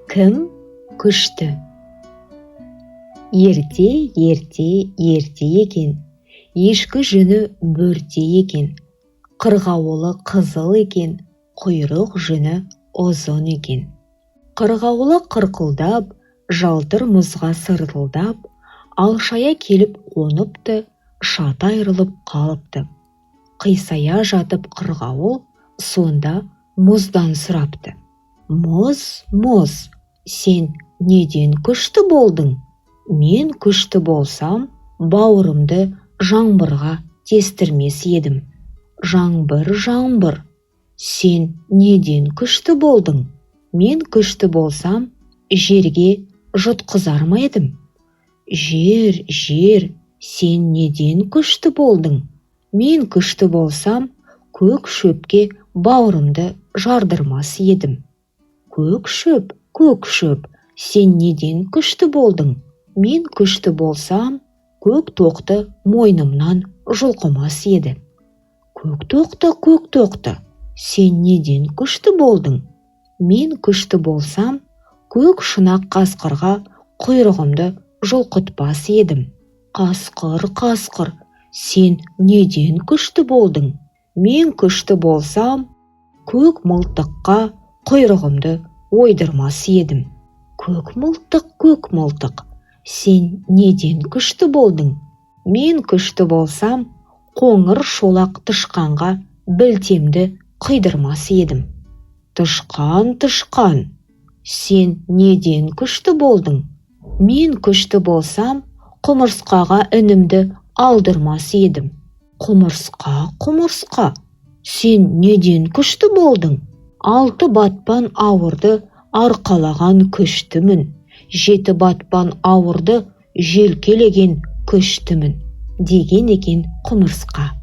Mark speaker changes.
Speaker 1: Кім күшті? Ерте, ерте, ерте екен, ешкі жүні бөрте екен, қырғауылы қызыл екен, құйрық жүні ұзын екен. Қырғауылы қырқылдап, жалтыр мұзға сыртылдап, алшая келіп қоныпты, шаты айырылып қалыпты. Қисая жатып қырғауыл сонда мұздан сұрапты: «Мұз, мұз, сен неден күшті болдың? Мен күшті болсам, бауырымды жаңбырға тестірмес едім. Жаңбыр, жаңбыр, сен неден күшті болдың? Мен күшті болсам, жерге жұтқызар ма едім? Жер, жер, сен неден күшті болдың? Мен күшті болсам, көк шөпке бауырымды жардырмас едім. Көк шөп, көк шөп, сен неден күшті болдың? Мен күшті болсам, көк тоқты мойнымнан жұлқымас еді. Көк тоқты, көк тоқты, сен неден күшті болдың? Мен күшті болсам, көк шұнақ қасқырға құйрығымды жұлқытпас едім. Қасқыр, қасқыр, сен неден күшті болдың? Мен күшті болсам, көк мылтыққа құйрығымды ойдырмас едім. Көк мылтық, көк мылтық, сен неден күшті болдың? Мен күшті болсам, қоңыр шолақ тышқанға білтемді қидырмас едім. Тышқан, тышқан, сен неден күшті болдың? Мен күшті болсам, құмырсқаға інімді алдырмас едім. Құмырсқа, құмырсқа, сен неден күшті болдың? 6 батпан ауырды арқалаған күштімін, 7 батпан ауырды желкелеген күштімін», – деген екен құмырсқа.